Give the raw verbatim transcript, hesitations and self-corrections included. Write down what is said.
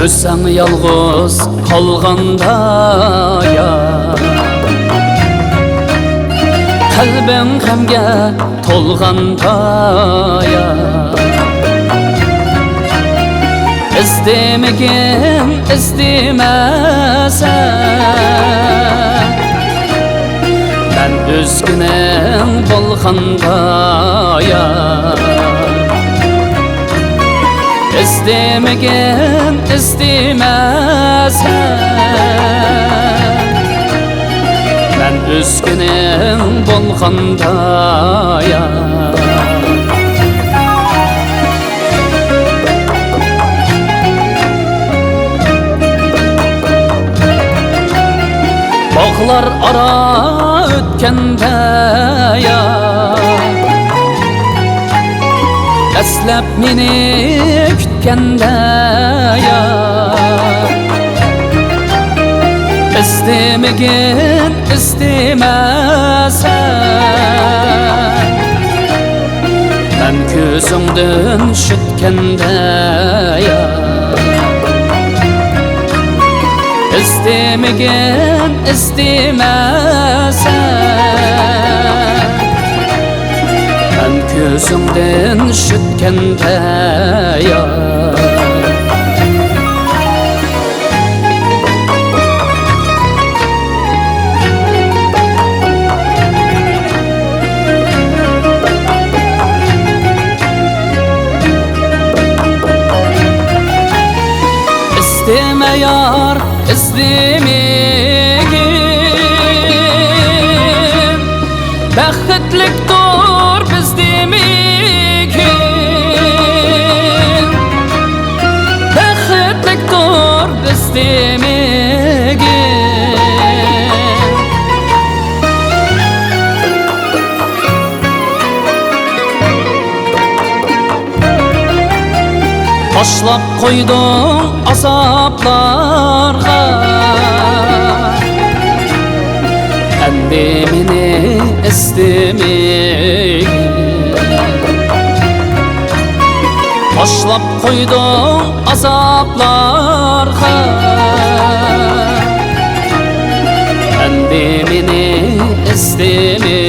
ئۆزۈڭ يالغۇز قالغاندا يار، قەلبىڭ غەمگە تولغاندا يار، ئىزدىمىگىن ئىزدىمەسەن، مەن ئۆزگىنىڭ بولغاندا يار، ئىزدىمىگىن ئىزدىمەسەن، مەن ئۆزگىنىڭ بولغاندا يار. باغلار ئارا ئۆتكەندە يار، ئەسلەپ مېنى كۈتكەندە يار، ئىزدىمىگىن ئىزدىمەسەن، مەن كۆزۈڭدىن چۈشۈتكەندە يار، ئىزدىمىگىن ئىزدىمەسەن، مەن كۆزۈڭدىن چۈشۈتكەندە يار. ئىزدىمە يار، ئىزدىمىگىن، بەختلىكتۇر بىز دېمىگىن، بەختلىكتۇر بىز دېمىگىن. تاشلاپ قويدۇڭ ئازابلارغا ئەمدى مېنى ئىزدىمىگىن. تاشلاپ قويدۇڭ ئازابلارغا ئەمدى مېنى ئىزدىمىگىن.